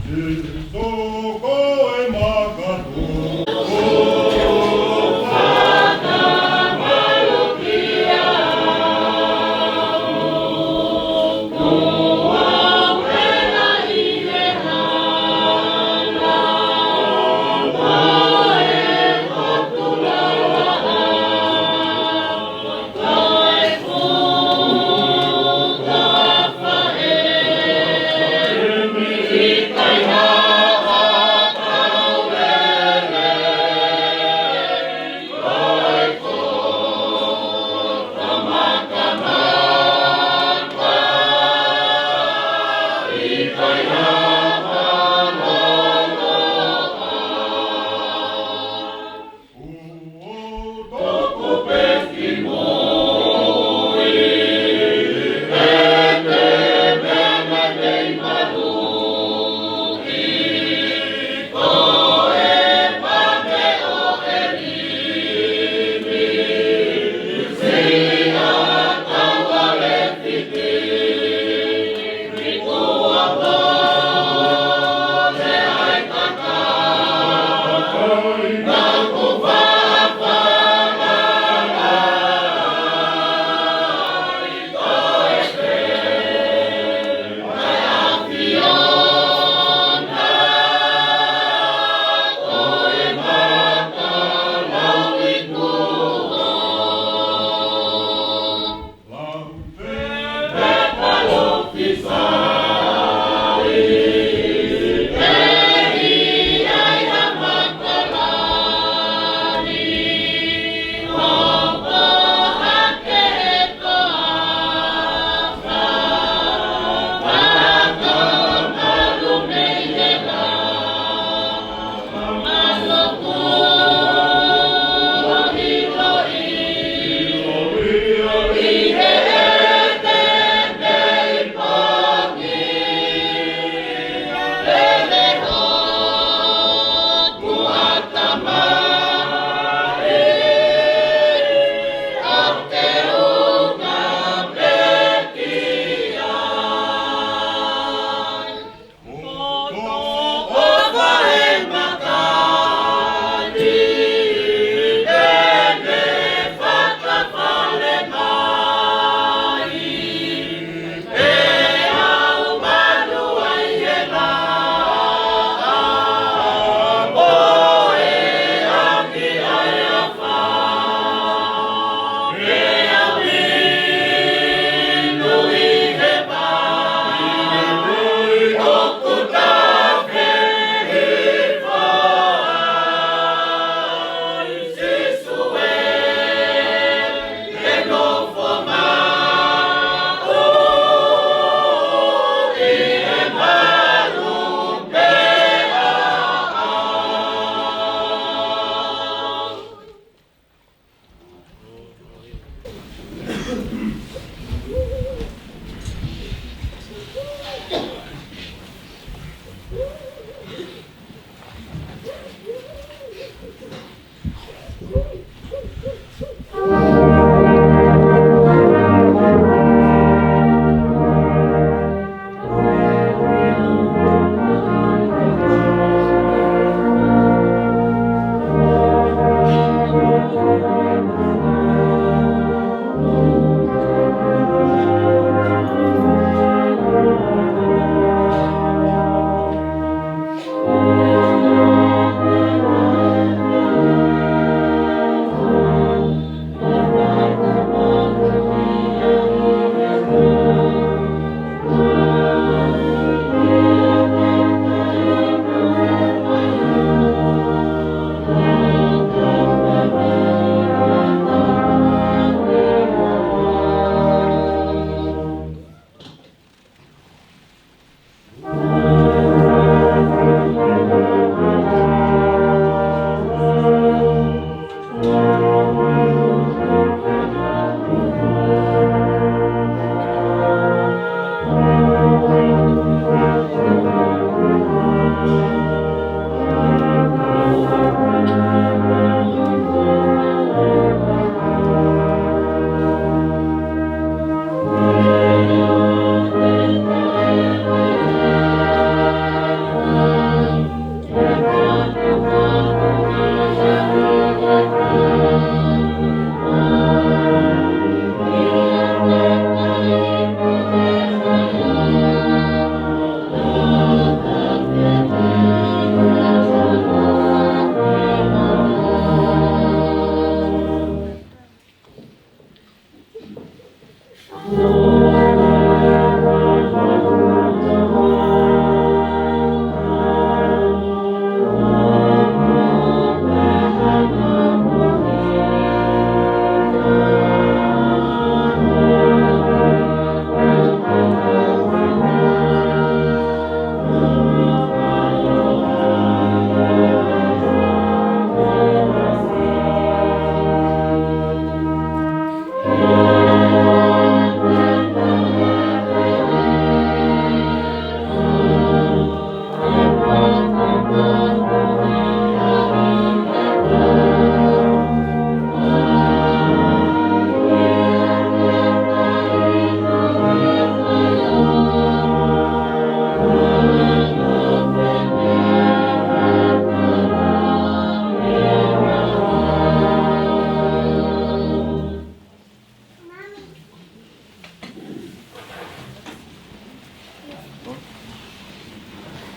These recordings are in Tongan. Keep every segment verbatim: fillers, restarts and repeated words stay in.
Sō ko e makatu.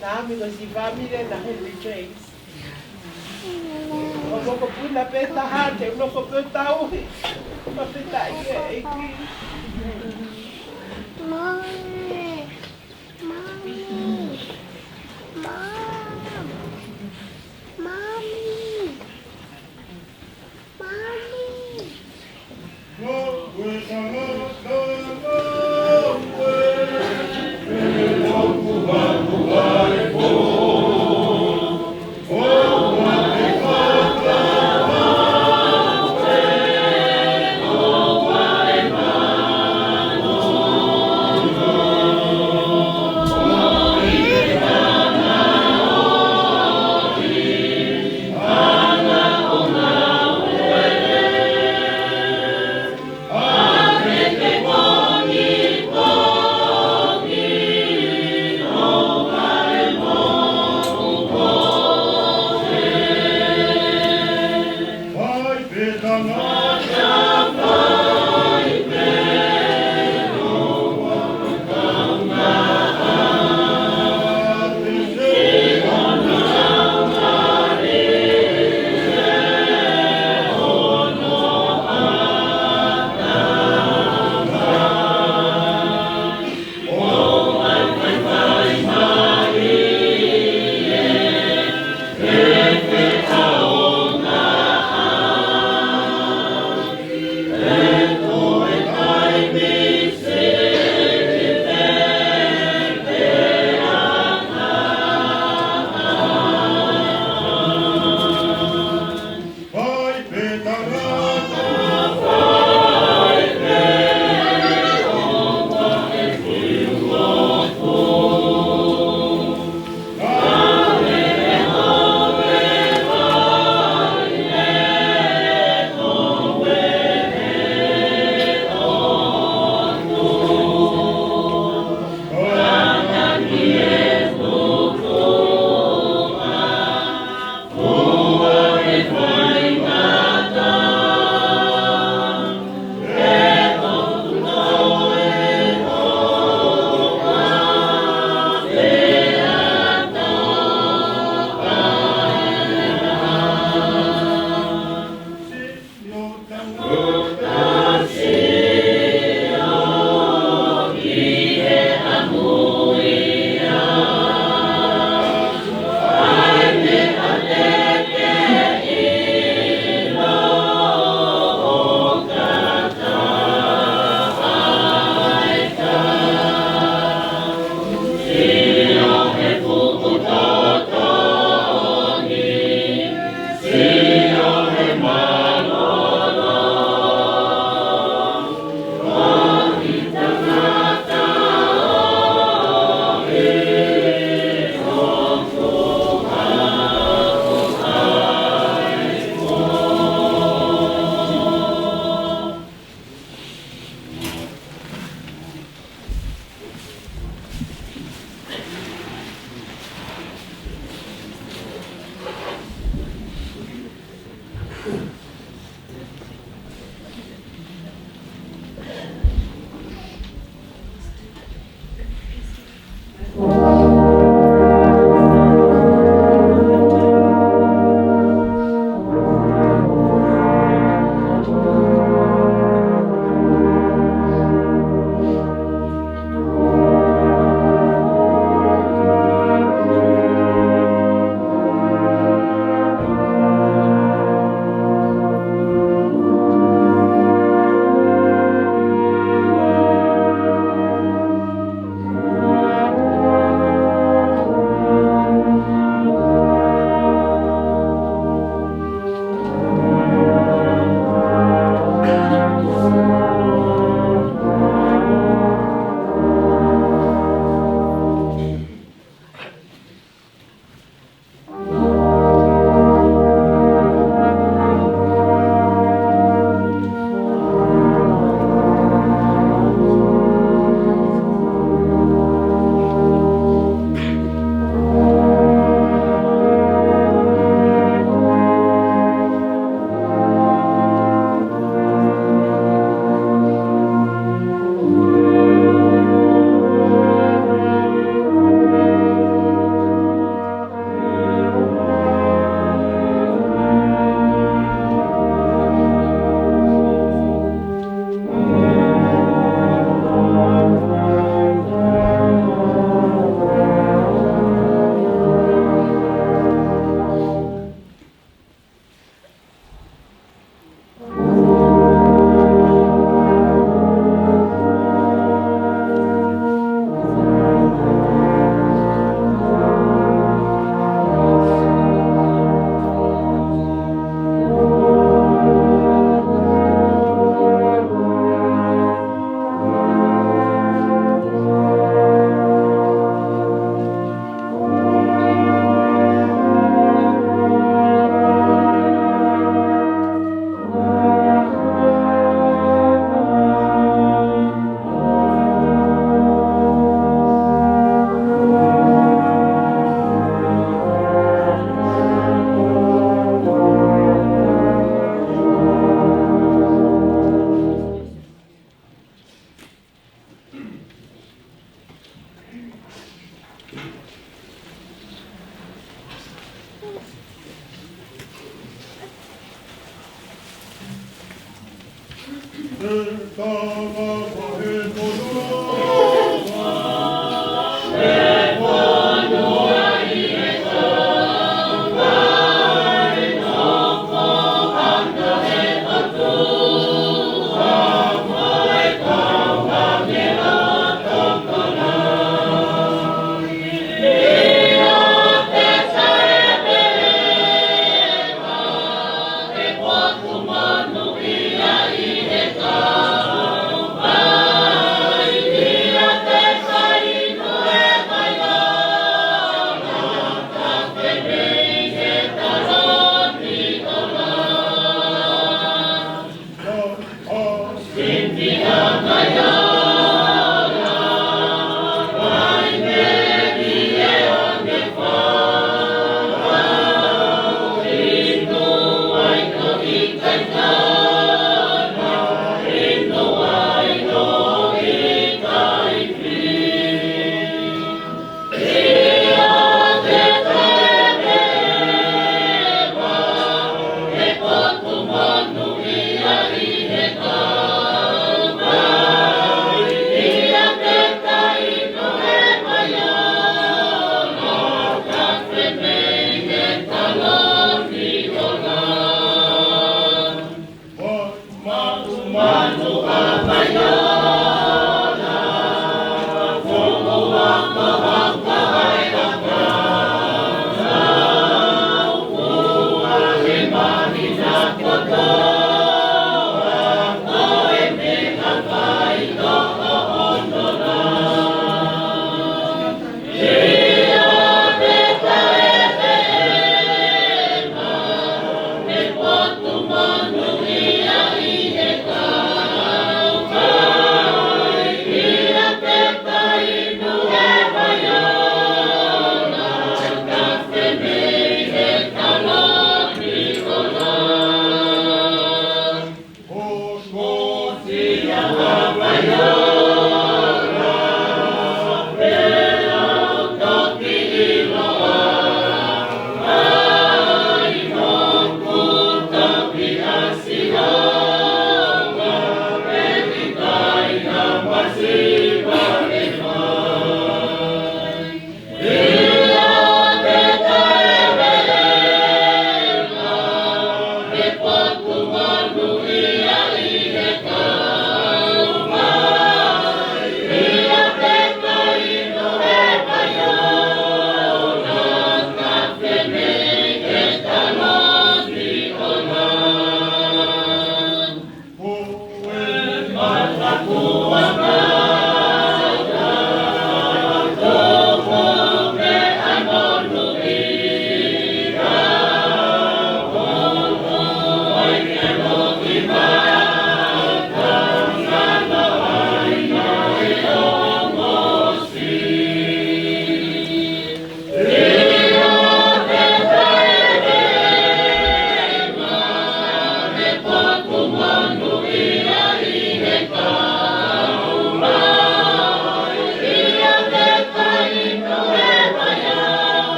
Naʻa mi ko si family na Henry James. ʻO mokopuna pē taha te u nofo pē tauhi. Fakafetaʻi ki he ʻEiki. Mommy. Mommy. Mom. Mommy. Mommy.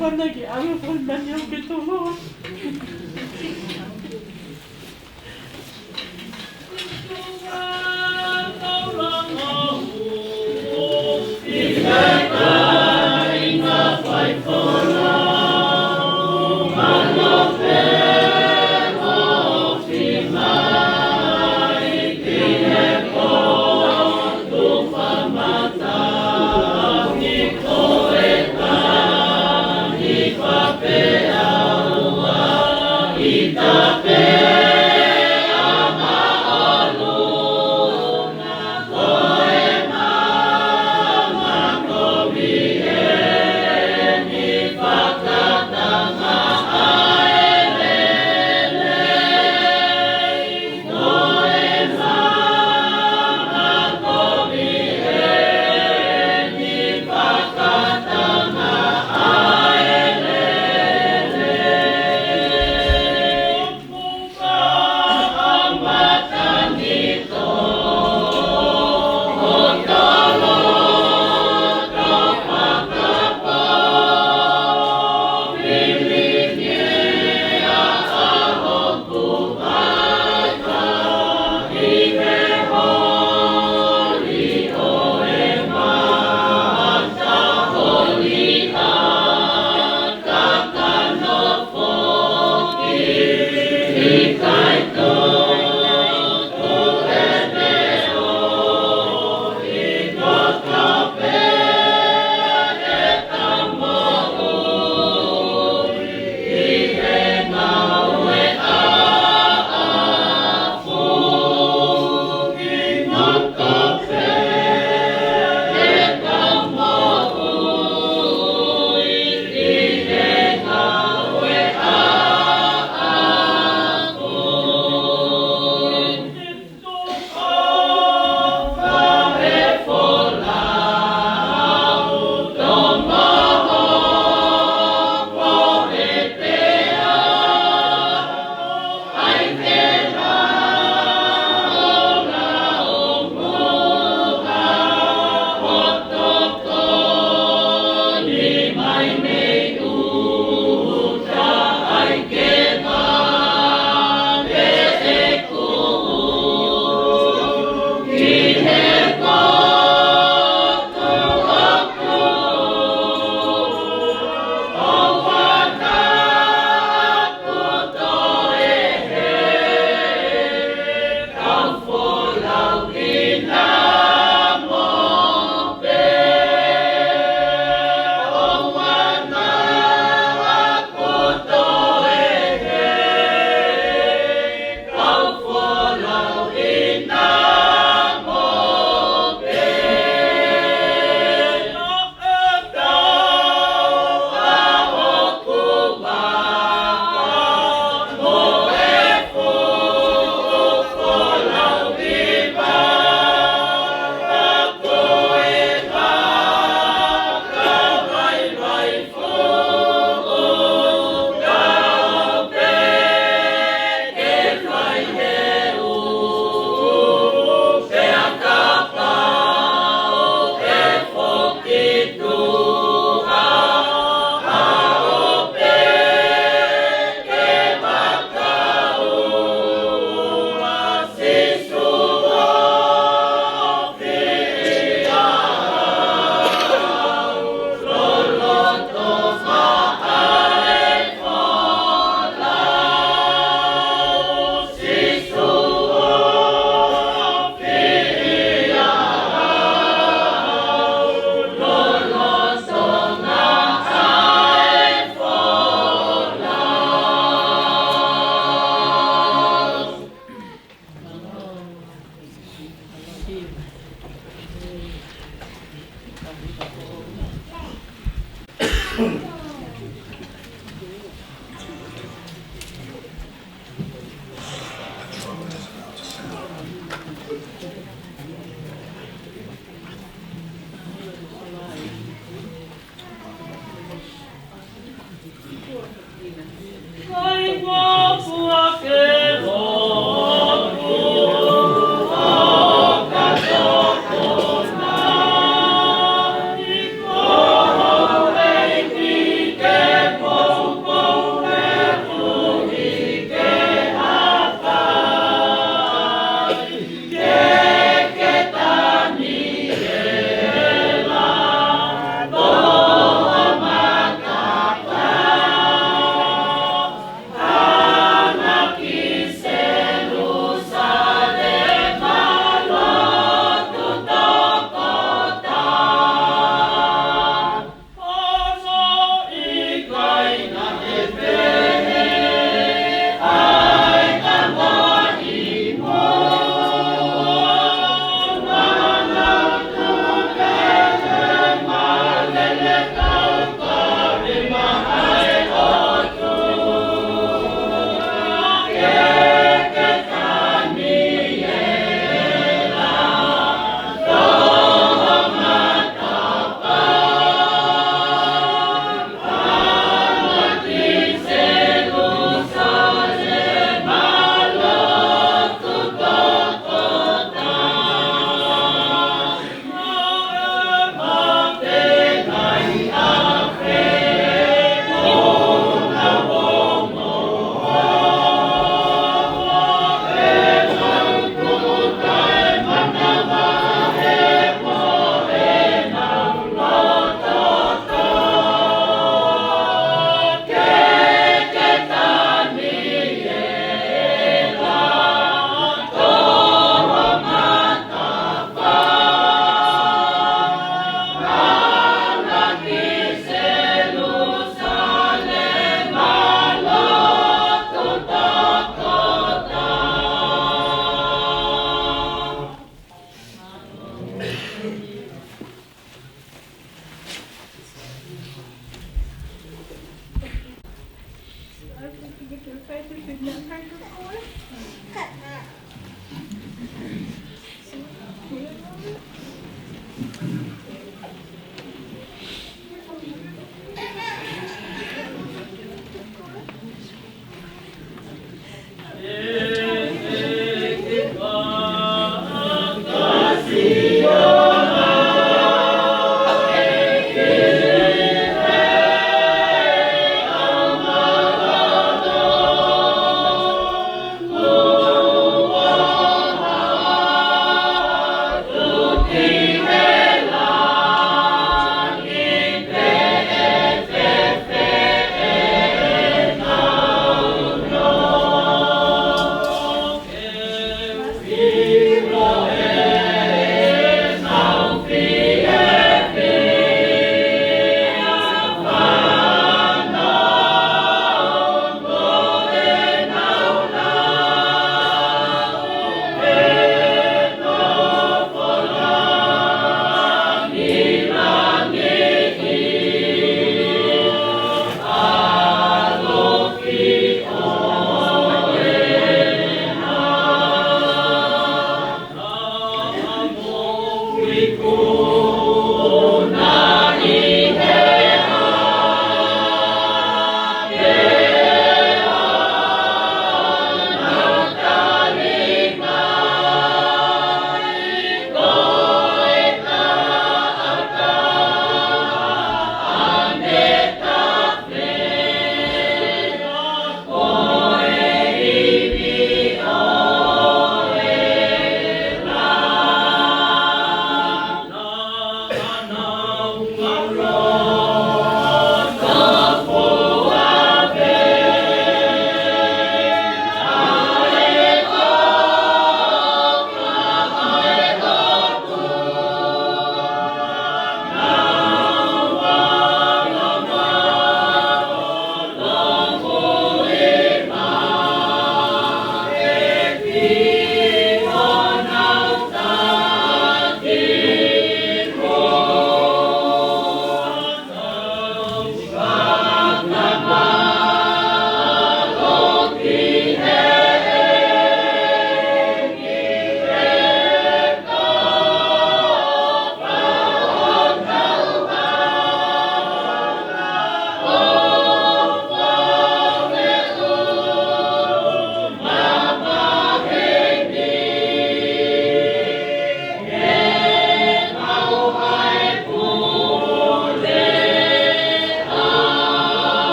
Pana ki alo fai mani o ke tolo.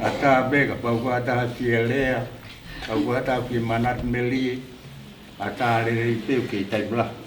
ʻAtā pē kapau ko ha taha fie lea, kapau ko ha taha fie manatu melie, ʻatā lelei pē ʻoku kei taimi lahi.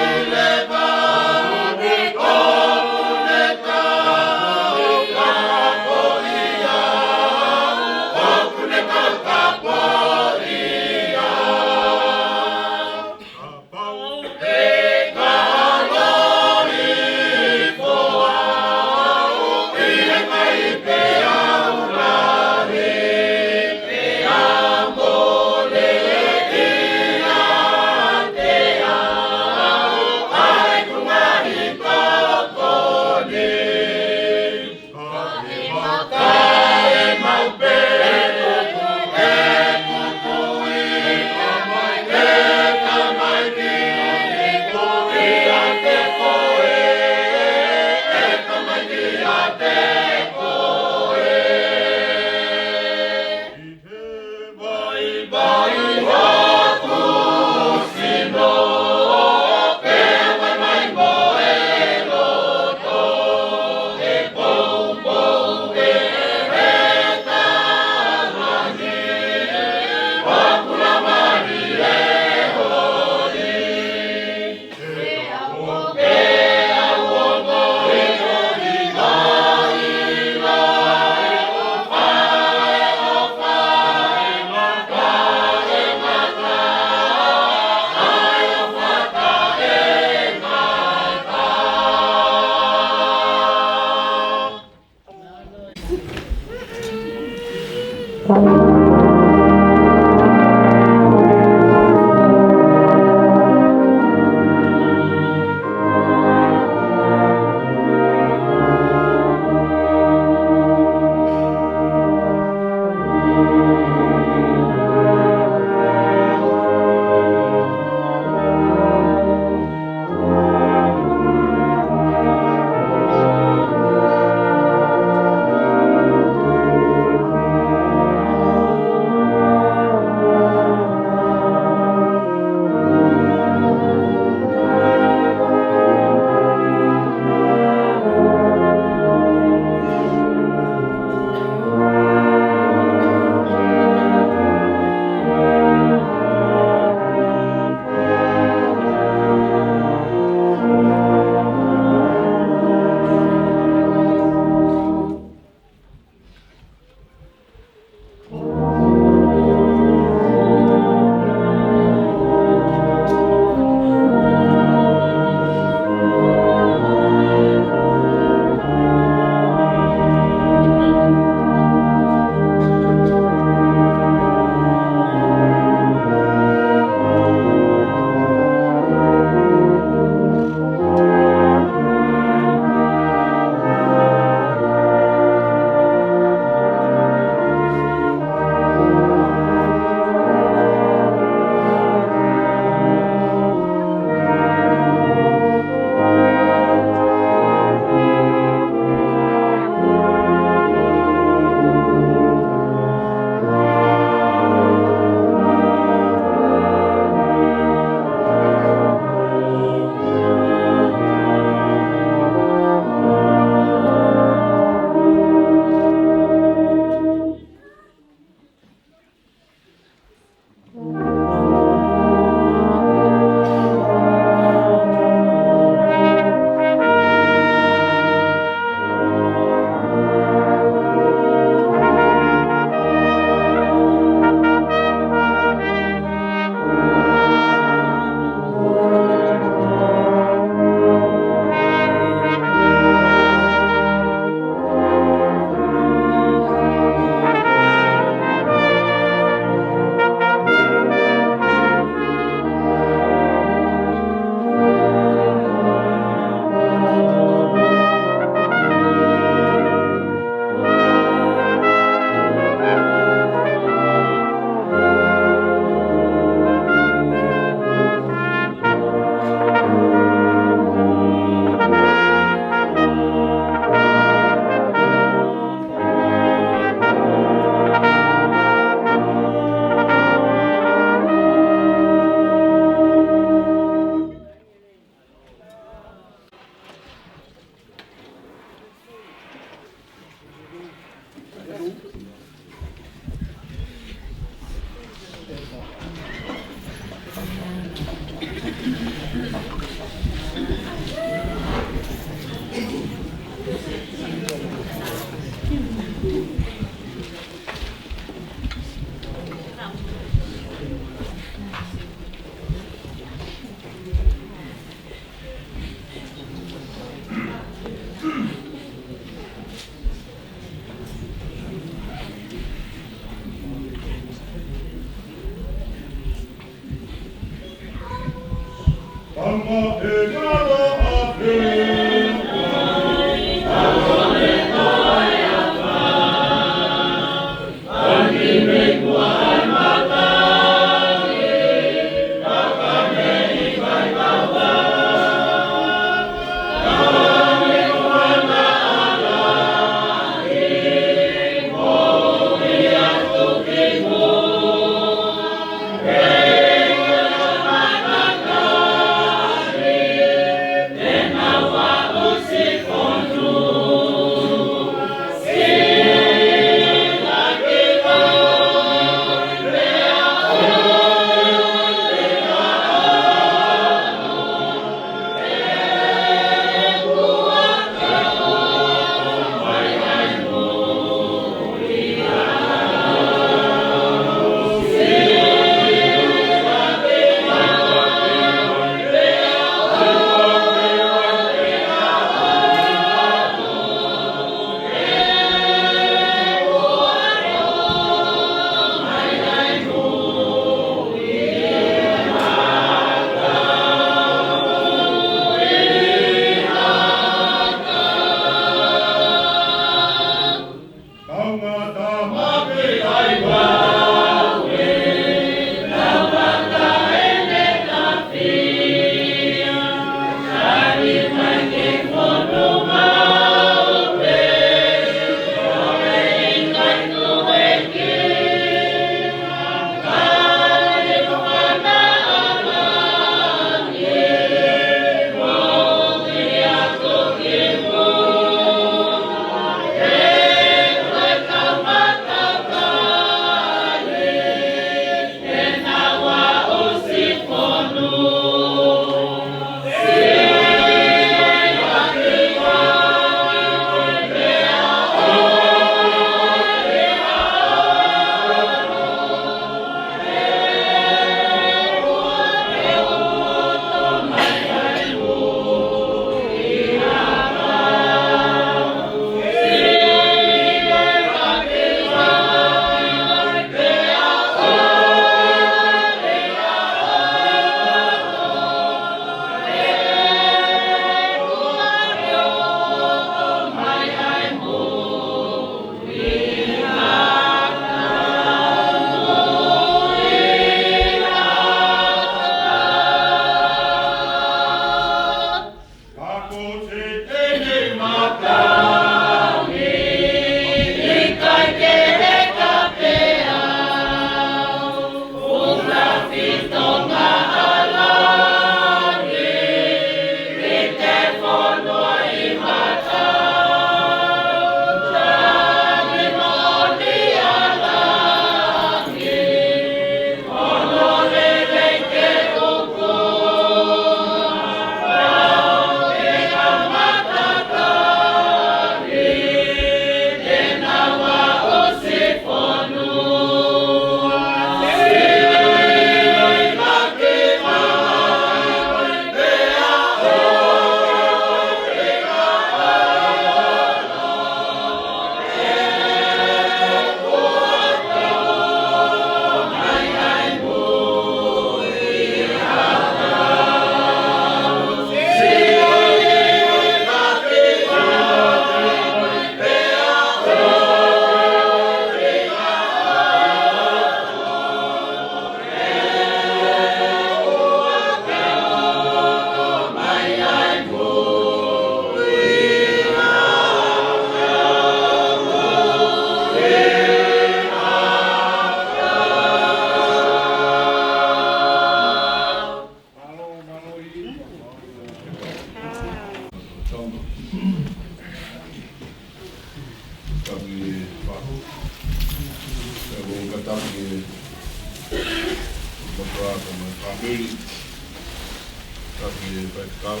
Taki e faifekau,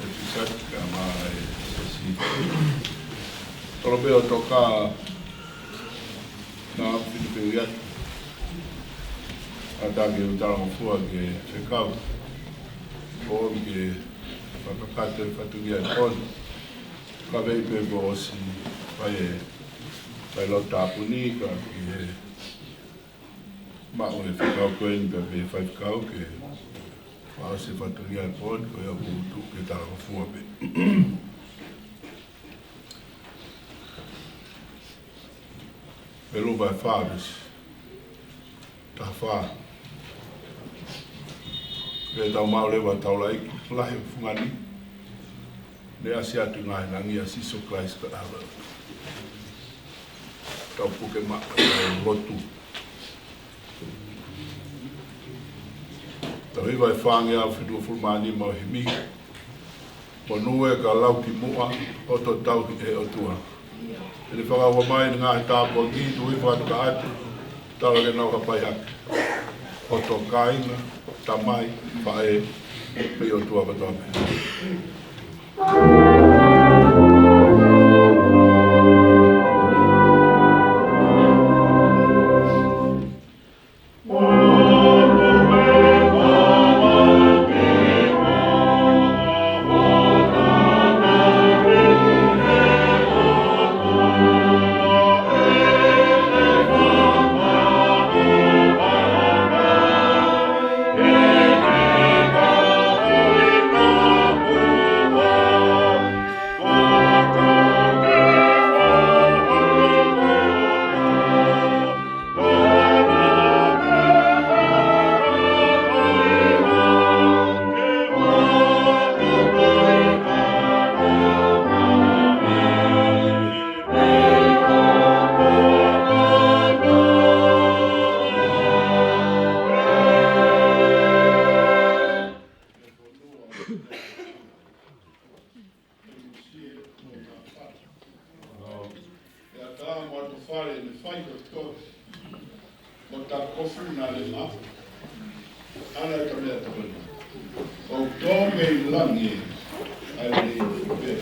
e pisati, kae ʻumaʻā e sasi. Tolo pē ʻo toka na fini pē ia. ʻA taki e talangofua ki he fekau. ʻO ke fakakakato e fatongia e pō ni. Ka vei pē kuo ʻosi fai e fai lau tāpuni ka ki he maʻu e fekau ko eni pea pē faifekau ke fakaʻosi e fatongia e pō ni ko ia ʻoku tuʻu ke talangofua pē. Pelu vai faves. Taha fā. Pea tau maʻu leva taulaʻeiki lahi ʻo e funga ni. Ne ʻasi atu ʻi ngaahi langi ʻa Sīsū Kalaisi ka ʻave. Tau puke maʻu e lotu. Tau hiva e fāngeau fitu ʻo fulu mā nima ʻo e himi. Monū ē ka lau ki muʻa, ʻoku tau tauhi ʻe he ʻOtua. Pea ne fakaʻuha mai ʻene ngaahi tāpuaki, tuʻu hifo atu ka ʻatu, tala ke nau hapai hake. ʻOtua, kāinga, tamai, faʻē, pea ʻOtua kotoa pē. Pea tā mo atu fale ne fai ko to. Mo tā kofu na le ma. Ana ka mea tokoni. ʻO tō mei langi. Ai le pē.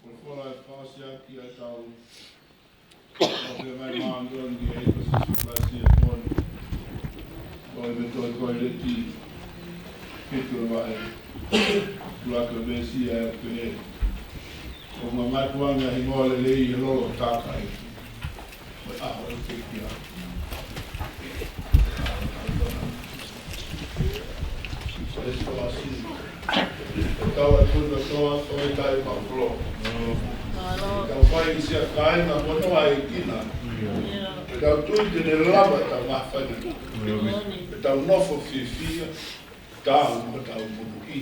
Folofola e fakaʻosi ʻaki ʻa e tau. ʻOku ʻi ai e māʻoniʻoni ʻi he ʻEiki ko Sīsū Kalaisi e pō ni. Ko e meʻa ko e leti. Ke tō vaʻe. Tula ka Mesia ʻe pehē. ʻOku ma mātuʻa ngaahi moa lelei he lolo tākai. Ko e ʻaho ʻe pekia. Ko e fakaʻosi. Ko e tau atu na toa, ko e tai maʻu kolo. Tau fai ʻi siʻa kāinga mo noa e kina. Ko e tau tui te ne lava tau mafani. Ko e tau nofo fiefia. Tau mo tau motuʻi.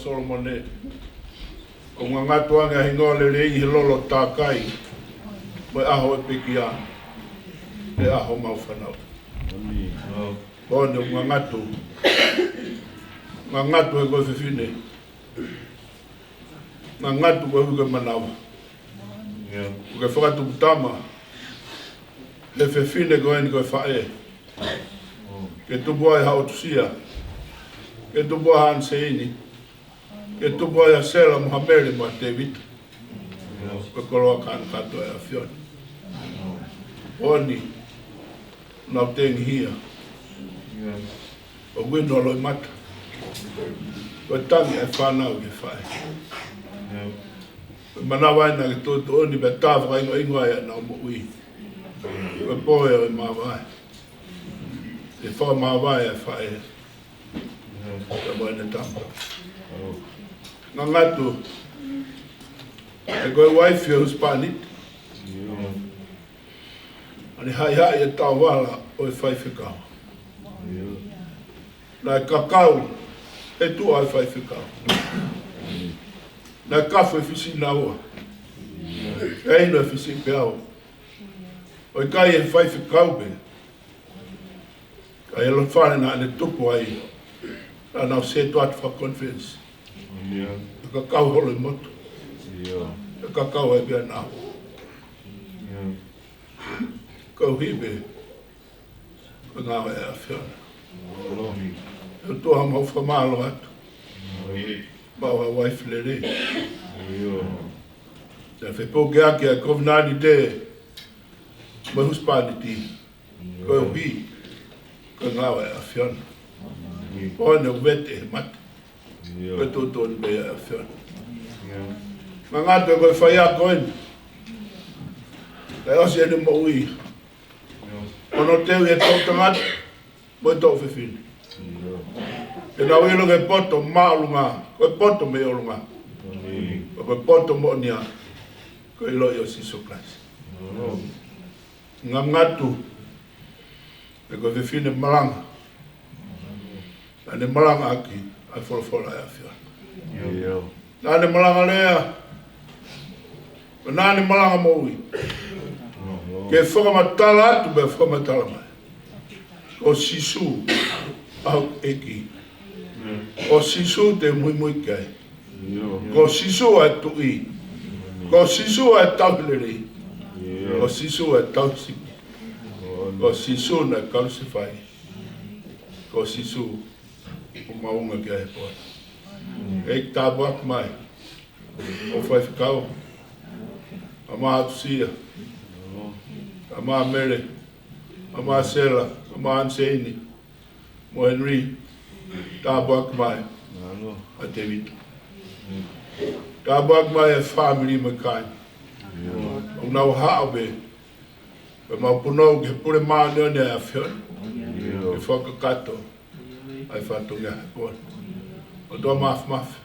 Solomone, ʻoku ngangatu ange ʻa e hingoa lelei he lolo takai, mo e ʻaho ʻo e pekia, he ʻaho ʻo homau fanauʻi. Ko eni ʻoku ngangatu, ngangatu he ko e fefine, ngangatu koeʻuhi ko e manava. ʻOku ke fakatupu tama he fefine ko eni ko e faʻē. Ke tupu ai ha ʻOtusia, ke tupu ai ha ʻAniseini, ke tupu ai ha Sela mo ha Mele mo ha Tēvita. Ko e koloa kānokato ʻa e ʻAfiona. Ko eni, nau tengihia. ʻOku inu ʻa e loʻimata. Ko e tangi ʻa e fānau ki he faʻē. Ko e manava ʻena ke tuʻutuʻuni pea tā fakaʻingoʻingo ai ʻenau moʻui. Ko e pō ia ʻo e māvae. ʻE fakamāvae ʻa e faʻē. Ka mo ʻene tama. Ngangatu, he ko e uaifi ʻo e husepāniti. ʻA ʻene haʻihaʻi e taovala ʻo e faifekau. Naʻe kakau e tuʻa ʻo e faifekau. Naʻe kafu e fisi naua. Naʻe inu e fisi peau. ʻOku ʻikai e faifekau pē, ka e loto fale naʻa ne tupu ai. Naʻa nau sētuata fakakonifelenisī. ʻE kakau holo ʻi motu. ʻE kakau ai pē ʻa naua. Koeʻuhi pē ko e ngāue ʻa e ʻAfiona. ʻE ʻOtua, mau fakamālō atu. Mau ha uaifi lelei. Naʻe fepukeaki ʻa e kovinānite mo e husepāniti. Koeʻuhi ko e ngāue ʻa e ʻAfiona. Ko eni ʻoku vete he mate. Ko e tuʻutuʻuni pē ia ʻa e ʻAfiona. Ngangatu he ko e faiako eni. Naʻe ʻosi ʻene moʻui. Ko hono teu ʻi he toʻu tangata mo e toʻu fefine. Ke nau ʻilo ko e poto māʻolunga, ko e poto mei ʻolunga. Ko e poto moʻonia, ko e ʻiloʻi ʻo Sīsū Kalaisi. Ngangatu he ko e fefine malanga. Naʻa ne malangaʻaki ʻa e folofola ʻa e ʻAfiona. Naʻa ne malanga lea. Naʻa ne malanga moʻui. Ke fakamatala atu pea fakamatala mai, ko Sīsū ʻa hoku ʻEiki. Ko Sīsū te u muimui ki ai. Ko Sīsū ʻa e Tuʻi. Ko Sīsū ʻa e Tauhi Lelei. Ko Sīsū ʻa e Tauhi Sipi. Ko Sīsū naʻe kalusefai. Ko Sīsū ʻoku mau unga ki ai he pō ni. ʻEiki, tāpuaki mai ʻa e faifekau, ʻa Mā ʻOtusia, ʻa Mā Mele, ʻa Mā Sela, ʻa Mā ʻAniseini mo Henry. Tāpuaki mai ʻa Tēvita. Tāpuaki mai e fāmili mo e kāinga. ʻOku nau haʻu pē, pea mau punou ki he pule māʻoniʻoni ʻa e ʻAfiona ke fakakakato ʻa e fatongia he pō ni. ʻOtua Māfimafi,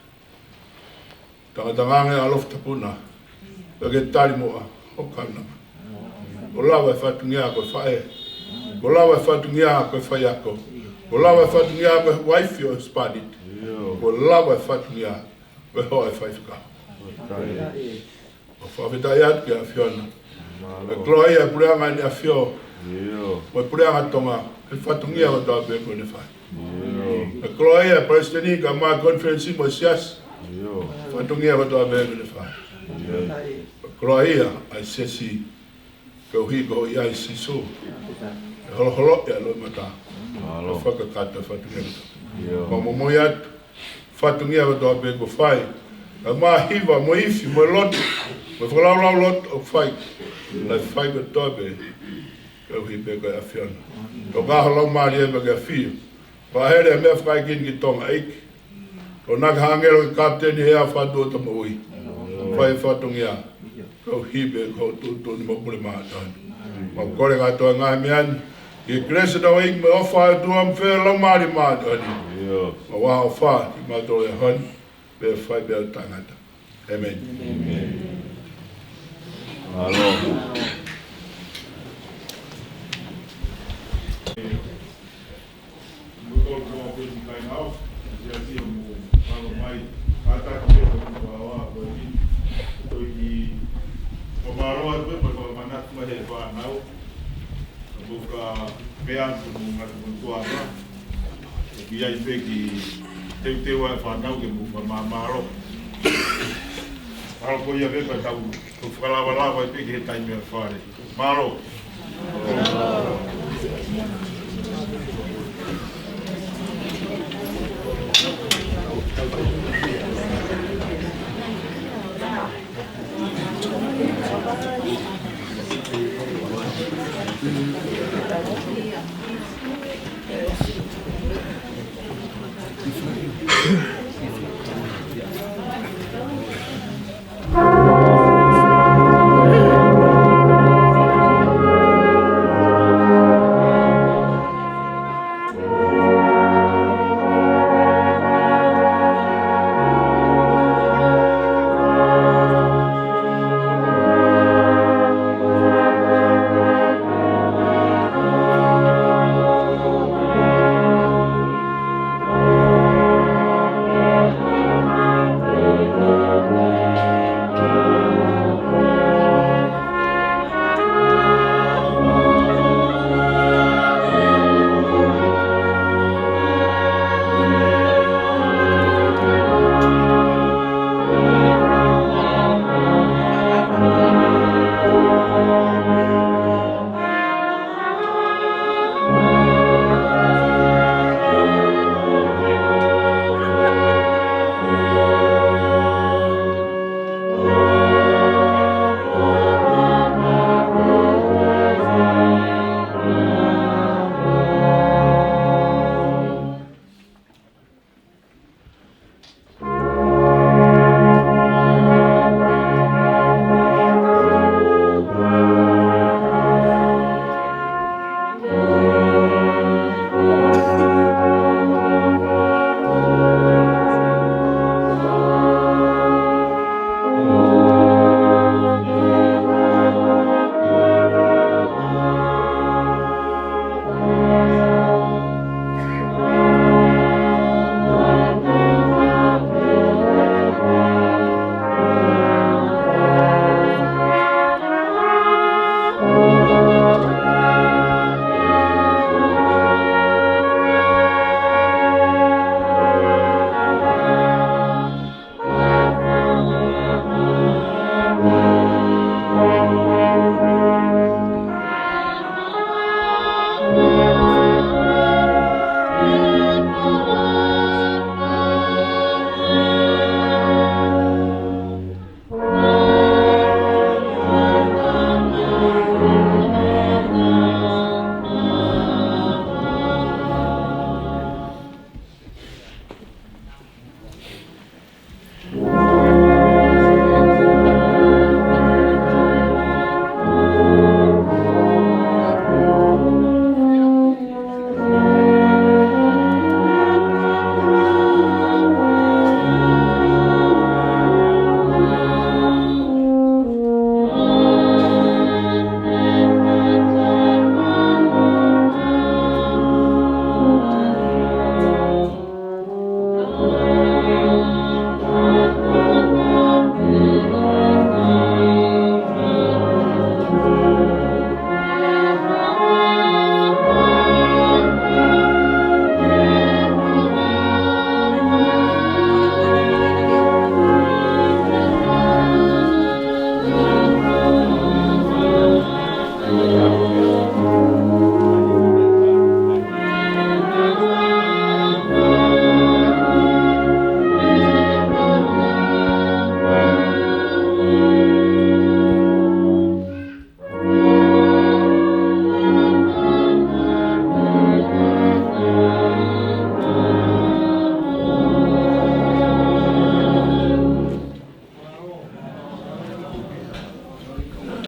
tangatanga ange ʻa e ʻalofi tapu na, pea ke tali muʻa hoʻo kaunanga. Kuo lava e fatongia ko e faʻē. Kuo lava e fatongia ko e faiako. Kuo lava e fatongia ko e uaifi ʻo e husepāniti. Kuo lava e fatongia ko e hoa ʻo e faifekau. ʻOku fakafetaʻi atu ki he ʻAfiona. ʻE koloaʻia e puleʻanga ʻEne ʻAfio mo e puleʻanga Tonga he fatongia kotoa pē kuo ne fai. ʻE koloaʻia e palesiteni kae ʻumaʻā e konifelenisi mo e siasi, fatongia kotoa pē kuo ne fai. ʻE koloaʻia ʻa e siasi, koeʻuhi ko e ʻi ai Sīsū, ʻe holoholoʻi ʻa e loʻimata, ʻe fakakakato e fatongia. Mau momoi atu fatongia kotoa pē kuo fai, kae ʻumaʻā e hiva mo e ifi mo e lotu mo e fakalaulauloto ʻoku fai. Naʻe fai kotoa pē koeʻuhi pē ko e ʻAfiona. Toka ho Laumālie pea ke ʻafio. Fakahēhēlea e meʻa fakaʻeiki ni ki Tonga, ʻEiki. Tokonaki ha ʻāngelo ke kapiteni he ʻao fatu ʻo e moʻui. Fai e fatongia koeʻuhi pē ko hoʻo tuʻutuʻuni mo e pule māʻoniʻoni. Mau kole kātoa e ngaahi meʻa ni ʻi he kelesi ʻa hotau ʻEiki mo e ʻofa ʻa e ʻOtua mo e feohi ʻa e Laumālie Māʻoniʻoni. Mau ʻofa kimautolu he ʻaho ni pea fai pē ʻo taʻengata. ʻĒmeni. Mālō. Mo e kau kau pē ki kai nau, ia tia mo kau mai. Atu mo ngatu mo tuama. ʻOku ʻi ai pē ki he teuteu ʻa e fānau ke mou fakamālō. Mālō ko ia pē pea tau fakalavalava pē ki he taimi ʻa fale. Mālō.